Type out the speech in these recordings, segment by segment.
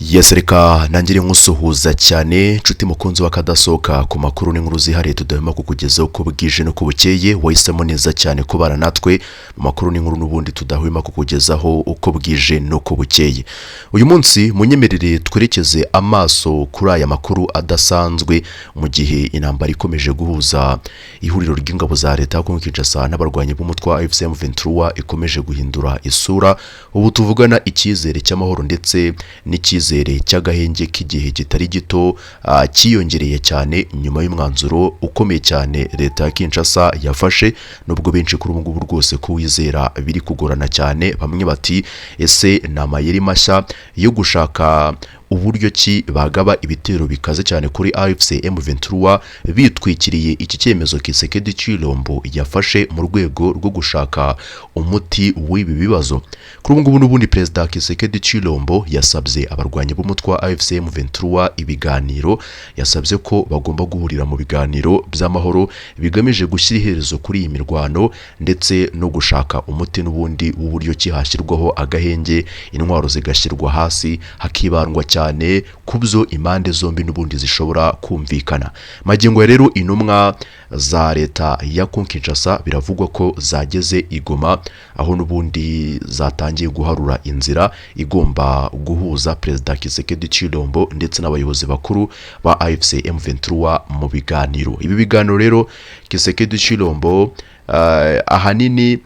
Yes, reka nangire nkusuhuza cyane nshuti mukunzi w'akadasohoka ku makuru n'inkuru zihariye tudahwema kukugezaho uko bwije n'uko bukeye. Wahisemo neza cyane kubana natwe mu makuru n'inkuru n'ubundi tudahwema kukugezaho uko bwije n'uko bukeye. Uyu munsi munyemerere twerekeze amaso kuri aya makuru adasanzwe mu gihe intambara ikomeje guhuza ihuriro ry'ingabo za leta ya Kongo Kinshasa n'abarwanyi b'umutwe wa AFC M23 ikomeje guhindura isura. Ubu tuvugana icyizere cy'amahoro ndetse n'icyizere cy'agahenge k'igihe kitari gito cyiyongereye cyane nyuma y'umwanzuro ukomeye cyane leta ya Kinshasa yafashe, nubwo benshi kuri ubu ngubu rwose kuwizera biri kugorana cyane. Bamwe bati: "Ese ni amayeri mashya yo gushaka uburyo ki bagaba ibitero bikaze cyane kuri AFC M23 bitwikiriye iki cyemezo Tshisekedi Tshilombo yafashe mu rwego rwo gushaka umuti w'ibi bibazo?" Kuri ubu ngubu n'ubundi Perezida Tshisekedi Tshilombo yasabye abarwanyi b'umutwe wa AFC M23 ibiganiro. Yasabye ko bagomba guhurira mu biganiro by'amahoro bigamije gushyira iherezo kuri iyi mirwano ndetse no gushaka umuti n'ubundi w'uburyo ki hashyirwaho agahenge, intwaro zigashyirwa hasi, hakibandwa cyane ku byo impande zombi n'ubundi zishobora kumvikana. Magingo ya rero, intumwa za leta ya Kongo Kinshasa biravugwa ko zageze i Goma, aho n'ubundi zatangiye guharura inzira igomba guhuza Perezida Tshisekedi Tshilombo ndetse n'abayobozi bakuru ba AFC M23 mu biganiro. Ibi biganiro rero, Tshisekedi Tshilombo ahanini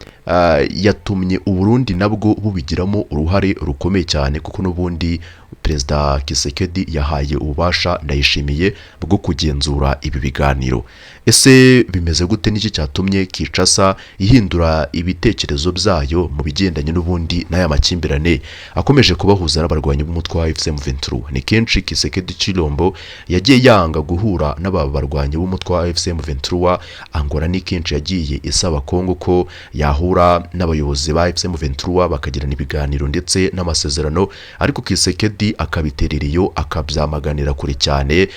yatumye Uburundi nabwo bubigiramo uruhare rukomeye cyane, kuko n'ubundi Perezida Tshisekedi yahaye ububasha Ndayishimiye bwo kugenzura ibi biganiro. Ese bimeze gute? N'iki cyatumye Kinshasa ihindura ibitekerezo byayo mu bigendanye n'ubundi n'aya makimbirane akomeje kubahuza n'abarwanyi b'umutwe wa AFC M23? Ni kenshi Tshisekedi Tshilombo yagiye yanga guhura n'aba barwanyi b'umutwe wa AFC M23. Angola ni kenshi yagiye isaba Kongo ko yahura n'abayobozi ba AFC M23 bakagirana ibiganiro ndetse n'amasezerano, ariko Tshisekedi akabiterera iyo, akabyamaganira kure cyane.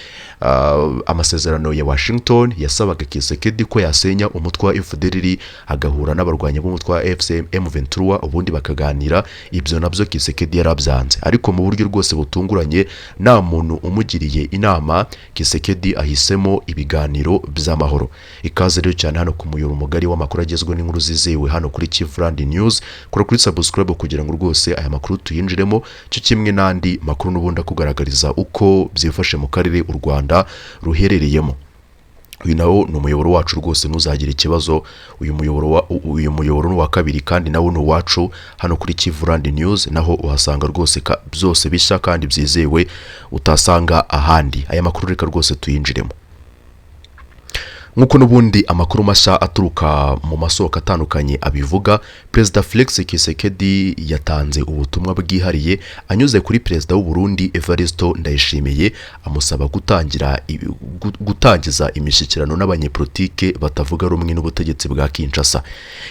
Amasezerano ya Washington yasabaga Tshisekedi ko yasenya umutwe wa FDLR, agahura n'abarwanyi b'umutwe wa AFC M23, ubundi bakaganira. Ibyo nabyo Tshisekedi yarabyanze, ariko mu buryo rwose butunguranye, nta muntu umugiriye inama, Tshisekedi ahisemo ibiganiro by'amahoro. Ikaze rero cyane hano ku muyoboro mugari w'amakuru agezweho n'inkuru zizewe hano kuri Kivurandi News. Kora kuri subscribe kugira ngo rwose aya makuru tuyinjiremo cyo kimwe n'andi makuru n'ubundi akugaragariza uko byifashe mu karere u Rwanda ruherereyemo. Uyu nawo ni umuyoboro wacu rwose, ntuzagire ikibazo. Uyu muyoboro ni uwa kabiri kandi nawo ni uwacu hano kuri Kivurandi News. Naho uhasanga rwose byose bishya kandi byizewe utasanga ahandi. Aya makuru reka rwose tuyinjiremo. Nk'uko n'ubundi amakuru mashya aturuka mu masoko atandukanye abivuga, Perezida Felix Tshisekedi yatanze ubutumwa bwihariye anyuze kuri Perezida w'u Burundi Evariste Ndayishimiye, amusaba gutangiza imishyikirano n'abanyepolitike batavuga rumwe n'ubutegetsi bwa Kinshasa.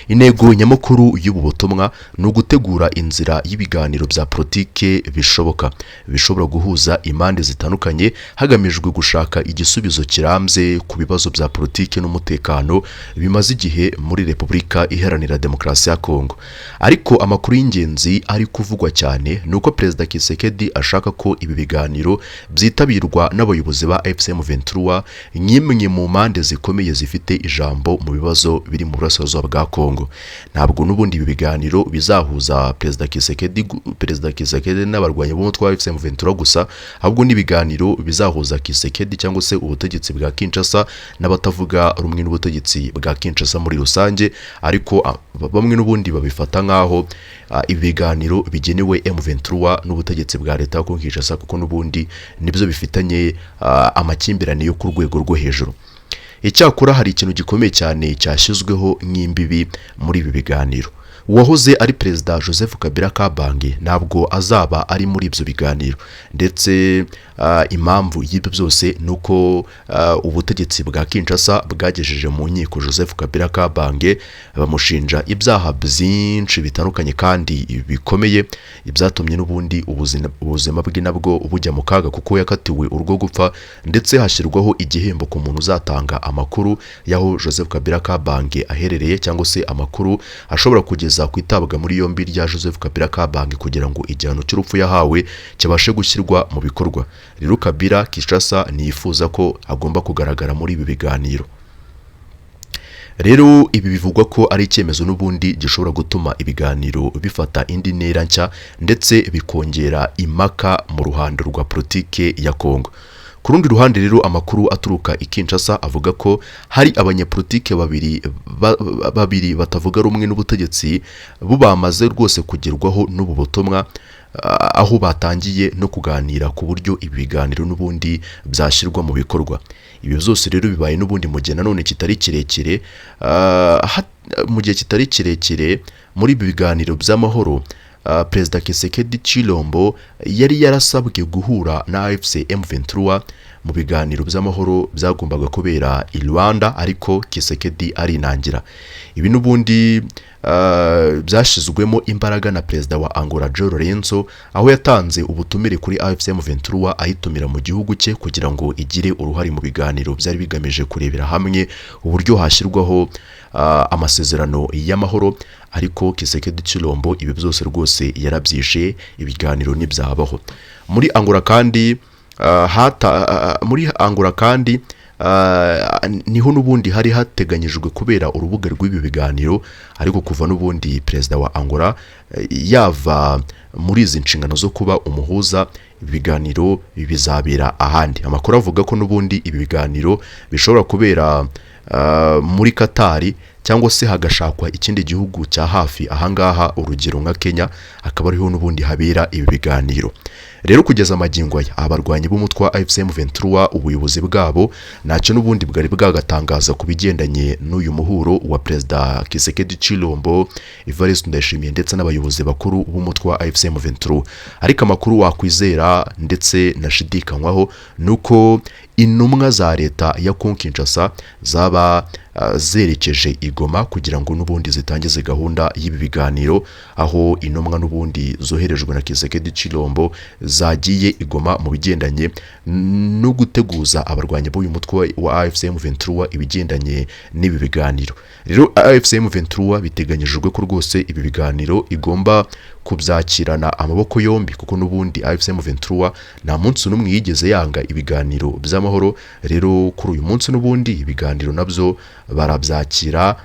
Intego nyamukuru y'ubu butumwa ni ugutegura inzira y'ibiganiro bya politike bishoboka bishobora guhuza impande zitandukanye, hagamijwe gushaka igisubizo kirambye ku bibazo bya politiki n'umutekano bimaze igihe muri Repubulika Iharanira Demokarasi ya Kongo. Ariko amakuru y'ingenzi ari kuvugwa cyane ni uko Perezida Tshisekedi ashaka ko ibi biganiro byitabirwa n'abayobozi ba AFC M23 nk'imwe mu mpande zikomeye zifite ijambo mu bibazo biri mu burasirazuba bwa Kongo. Ntabwo n'ubundi ibi biganiro bizahuza Perezida Tshisekedi n'abarwanyi b'umutwe wa AFC M23 gusa, ahubwo n'ibiganiro bizahuza Tshisekedi cyangwa se ubutegetsi bwa Kinshasa n'abatavuga rumwe n'ubutegetsi bwa Kinshasa muri rusange. Ariko bamwe n'ubundi babifata nk'aho ibi biganiro bigenewe M23 n'ubutegetsi bwa leta ya Kongo Kinshasa, kuko n'ubundi nibyo bifitanye amakimbirane yo ku rwego rwo hejuru. Icyakora hari ikintu gikomeye cyane cyashyizweho nk'imbibi muri ibi biganiro: uwahoze ari Perezida Joseph Kabila Kabange ntabwo azaba ari muri ibyo biganiro. Ndetse impamvu y'ibyo byose ni uko ubutegetsi bwa Kinshasa bwagejeje mu nkiko Joseph Kabila Kabange, bamushinja ibyaha byinshi bitandukanye kandi bikomeye, ibyatumye n'ubundi ubuzima bwe nabwo bujya mu kaga, kuko yakatiwe urwo gupfa, ndetse hashyirwaho igihembo ku muntu uzatanga amakuru y'aho Joseph Kabila Kabange aherereye cyangwa se amakuru ashobora kugeza iperereza ku itabwa muri yombi rya Joseph Kabila Kabange kugira ngo igihano cy'urupfu yahawe kibashe gushyirwa mu bikorwa. Rero Kabila, Kinshasa ntiyifuza ko agomba kugaragara muri ibi biganiro. Rero ibi bivugwa ko ari icyemezo n'ubundi gishobora gutuma ibiganiro bifata indi ntera nshya ndetse bikongera impaka mu ruhando rwa politike ya Kongo. Ku rundi ruhande rero, amakuru aturuka i Kinshasa avuga ko hari abanyepolitike babiri batavuga rumwe n'ubutegetsi bo bamaze rwose kugerwaho n'ubu butumwa, aho batangiye no kuganira ku buryo ibi biganiro n'ubundi byashyirwa mu bikorwa. Ibi byose rero bibaye n'ubundi mu gihe nanone kitari kirekire, mu gihe kitari kirekire muri ibi biganiro by'amahoro, Perezida Tshisekedi Tshilombo yari yarasabwe guhura na AFC M23 mu biganiro by'amahoro byagombaga kubera i Rwanda, ariko Tshisekedi arinangira. Ibi n'ubundi byashyizwemo imbaraga na Perezida wa Angola João Lourenço, aho yatanze ubutumire kuri AFC M23 ayitumira mu gihugu cye kugira ngo igire uruhare mu biganiro byari bigamije kurebera hamwe uburyo hashyirwaho amasezerano y'amahoro. Ariko Tshisekedi Tshilombo ibi byose rwose yarabyishe, ibiganiro ntibyabaho. Muri Angola kandi muri Angola kandi niho n'ubundi hari hateganyijwe kubera urubuga rw'ibi biganiro, ariko kuva n'ubundi Perezida wa Angola yava muri izi nshingano zo kuba umuhuza, ibiganiro bizabera ahandi. Amakuru avuga ko n'ubundi ibi biganiro bishobora kubera muri Katari cyangwa se hagashakwa ikindi gihugu cya hafi ahangaha, urugero nka Kenya, akaba ariho n'ubundi habera ibi biganiro. Rero kugeza amagingo aya, abarwanyi b'umutwe wa AFC M23, ubuyobozi bwabo ntacyo n'ubundi bwari bwagatangaza ku bigendanye n'uyu muhuro wa Perezida Tshisekedi Tshilombo, Evariste Ndayishimiye ndetse n'abayobozi bakuru b'umutwe wa AFC M23. Ariko amakuru wakwizera ndetse nashidikanywaho nuko intumwa za leta ya Kongo Kinshasa zaba zerekeje i Goma kugira ngo n'ubundi zitangize gahunda y'ibi biganiro, aho intumwa n'ubundi zoherejwe na Tshisekedi Tshilombo zagiye i Goma mu bigendanye no guteguza abarwanyi b'uyu mutwe wa AFC M23 ibigendanye n'ibi biganiro. Rero AFC M23 biteganyijwe ko rwose ibi biganiro igomba kubyakirana amaboko yombi, kuko n'ubundi AFC M23 nta munsi n'umwe yigeze yanga ibiganiro by'amahoro. Rero kuri uyu munsi n'ubundi ibiganiro nabyo barabyakira,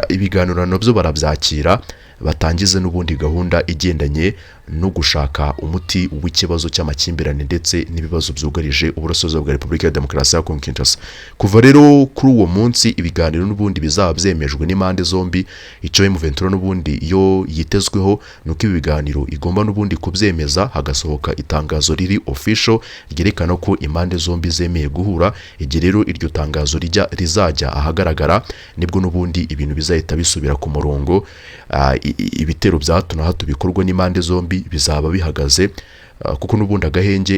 ibiganiro nabyo barabyakira, batangize n'ubundi gahunda igendanye no gushaka umuti w'ikibazo cy'amakimbirane ndetse n'ibibazo byugarije uburasirazuba bwa Repubulika ya Demokarasi ya Kongo Kinshasa. Kuva rero kuri uwo munsi ibiganiro n'ubundi bizaba byemejwe n'impande zombi, icyo M23 n'ubundi iyo yitezweho nuko ibi biganiro igomba n'ubundi kubyemeza, hagasohoka itangazo riri official ryerekana ko impande zombi zemeye guhura. Igihe rero iryo tangazo rizajya ahagaragara, nibwo n'ubundi ibintu bizahita bisubira ku murongo. Ibitero bya hato na hato bikorwa n'impande zombi bizaba bihagaze, kuko n'ubundi agahenge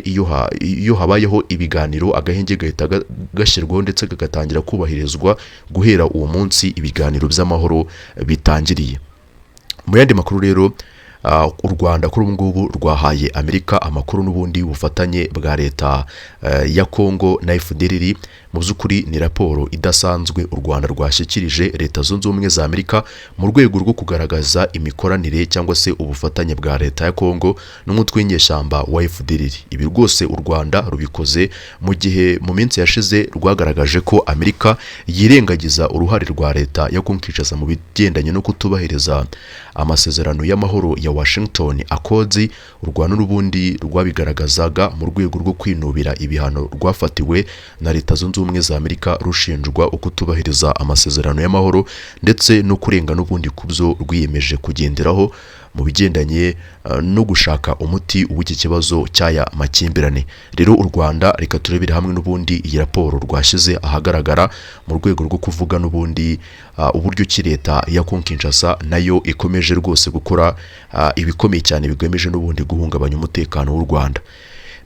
iyo habayeho ibiganiro, agahenge gahita gashyirwaho ndetse kagatangira kubahirizwa guhera uwo munsi ibiganiro by'amahoro bitangiriye. Mu yandi makuru rero, u Rwanda kuri ubu ngubu rwahaye Amerika amakuru n'ubundi bufatanye bwa leta ya Kongo na FDLR. Mu by'ukuri ni raporo idasanzwe u Rwanda rwashyikirije Leta Zunze Ubumwe za Amerika mu rwego rwo kugaragaza imikoranire cyangwa se ubufatanye bwa leta ya Kongo n'umutwe w'inyeshyamba wa FDLR. Ibi rwose u Rwanda rubikoze mu gihe mu minsi yashize rwagaragaje ko Amerika yirengagiza uruhare rwa leta ya Kongo Kinshasa mu bigendanye no kutubahiriza amasezerano y'amahoro ya Washington Accords. U Rwanda n'ubundi rwabigaragazaga mu rwego rwo kwinubira ibihano rwafatiwe na Leta Zunze Ubumwe za Amerika rushinjwa ukutubahiriza amasezerano y'amahoro ndetse no kurenga n'ubundi ku byo rwiyemeje kugenderaho mu bigendanye no gushaka umuti w'iki kibazo cy'aya makimbirane. Rero u Rwanda, reka turebere hamwe n'ubundi iyi raporo rwashyize ahagaragara mu rwego rwo kuvuga n'ubundi uburyo ki leta ya Kongo Kinshasa nayo ikomeje rwose gukora ibikomeye cyane bigamije n'ubundi guhungabanya umutekano w'u Rwanda.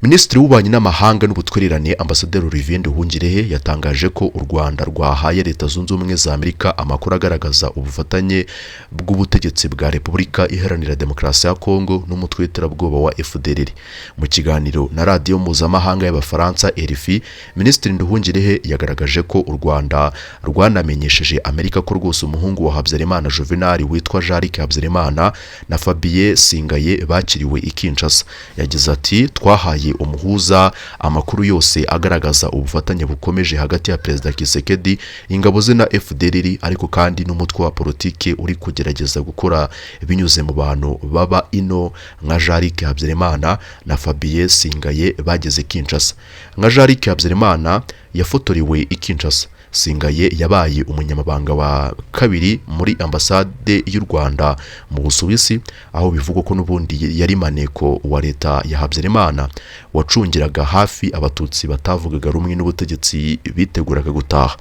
Minisitiri w'Ububanyi n'Amahanga n'Ubutwererane, Ambasaderi Olivier Nduhungirehe, yatangaje ko u Rwanda rwahaye Leta Zunze Ubumwe za Amerika amakuru agaragaza ubufatanye bw'ubutegetsi bwa Repubulika Iharanira Demokarasi ya Kongo n'umutwe w'iterabwoba wa FDLR. Mu kiganiro na radiyo mpuzamahanga y'Abafaransa RFI, Minisitiri Nduhungirehe yagaragaje ko u Rwanda rwanamenyesheje Amerika ko rwose umuhungu wa Habyarimana Juvenal witwa Jean-Luc Habyarimana na Fabien Singaye bakiriwe i Kinshasa. Yagize ati: "Twahaye umuhuza amakuru yose agaragaza ubufatanye bukomeje hagati ya Perezida Tshisekedi, ingabo ze na FDLR, ariko kandi n'umutwe wa politiki uri kugerageza gukora binyuze mu bantu baba ino nka Jean-Luc Habyarimana na Fabien Singaye bageze Kinshasa. Nka Jean-Luc Habyarimana yafotorewe i Kinshasa. Singaye yabaye umunyamabanga wa kabiri muri ambasade y'u Rwanda mu Busuwisi, aho bivugwa ko n'ubundi yari maneko wa leta ya Habyarimana wacungiraga hafi Abatutsi batavugaga rumwe n'ubutegetsi biteguraga gutaha."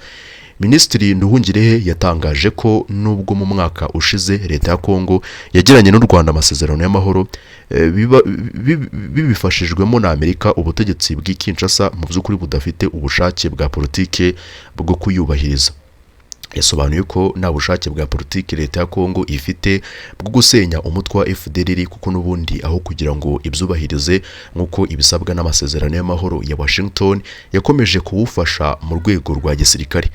Minisitiri Nduhungirehe yatangaje ko nubwo mu mwaka ushize leta ya Kongo yagiranye n'u Rwanda amasezerano y'amahoro bibifashijwemo na Amerika, ubutegetsi bw'i Kinshasa mu by'ukuri budafite ubushake bwa politike bwo kuyubahiriza. Yasobanuye ko nta bushake bwa politiki leta ya Kongo ifite bwo gusenya umutwe wa FDLR, kuko n'ubundi aho kugira ngo ibyubahirize nk'uko ibisabwa n'amasezerano y'amahoro ya Washington, yakomeje kuwufasha mu rwego rwa gisirikare.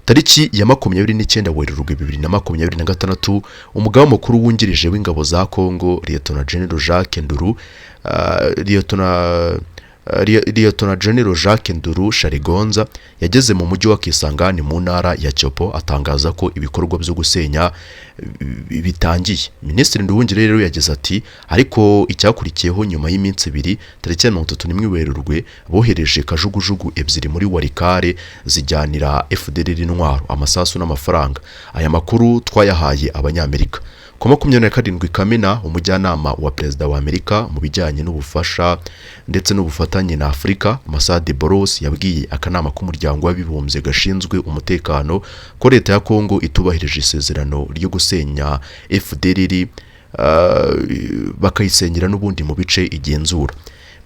Tariki ya 29 Werurwe 2026, umugaba mukuru wungirije w'ingabo za Kongo, Lieutenant General Jacques Nduru Lieutenant General Jacques Nduru Sharigonza, yageze mu mujyi wa Kisangani mu ntara ya Tshopo, atangaza ko ibikorwa byo gusenya bitangiye. Minisitiri Nduhungirehe rero yagize ati: "Ariko icyakurikiyeho nyuma y'iminsi 2, tariki ya 31 Werurwe, bohereje kajugujugu ebyiri muri Walikale zijyanira FDLR intwaro, amasasu n'amafaranga. Aya makuru twayahaye Abanyamerika." Ku 27 Kamena, umujyanama wa perezida wa Amerika mu bijyanye n'ubufasha ndetse n'ubufatanye na Afurika, Massad Boulos, yabwiye akanama k'Umuryango w'Abibumbye gashinzwe umutekano ko leta ya Kongo itubahirije isezerano ryo gusenya FDLR, bakayisenyera n'ubundi mu bice igenzura.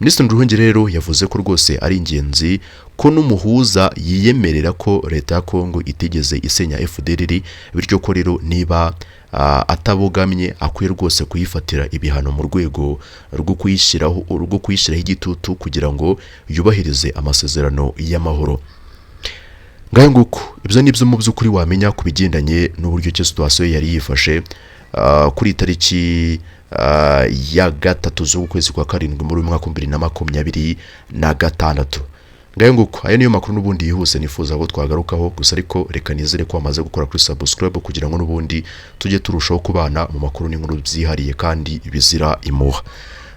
Minisitiri Nduhungirehe rero yavuze ko rwose ari ingenzi ko n'umuhuza yiyemerera ko leta ya Kongo itigeze isenya FDLR, bityo ko rero niba atabogamye akwiye rwose kuyifatira ibihano mu rwego rwo kuyishyiraho igitutu kugira ngo yubahirize amasezerano y'amahoro. Ngayo nguko, ibyo ni byo mu by'ukuri wamenya ku bigendanye n'uburyo ki situation yari yifashe kuri tariki ya 3 z'ukwezi kwa karindwi muri uyu mwaka wa 2026. Ngayo nguko, aya niyo makuru n'ubundi yihuse nifuza ko twagarukaho gusa, ariko reka nizere ko wamaze gukora kuri subscribe kugira ngo n'ubundi tujye turushaho kubana mu makuru n'inkuru byihariye kandi bizira impuha.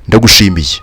Ndagushimiye.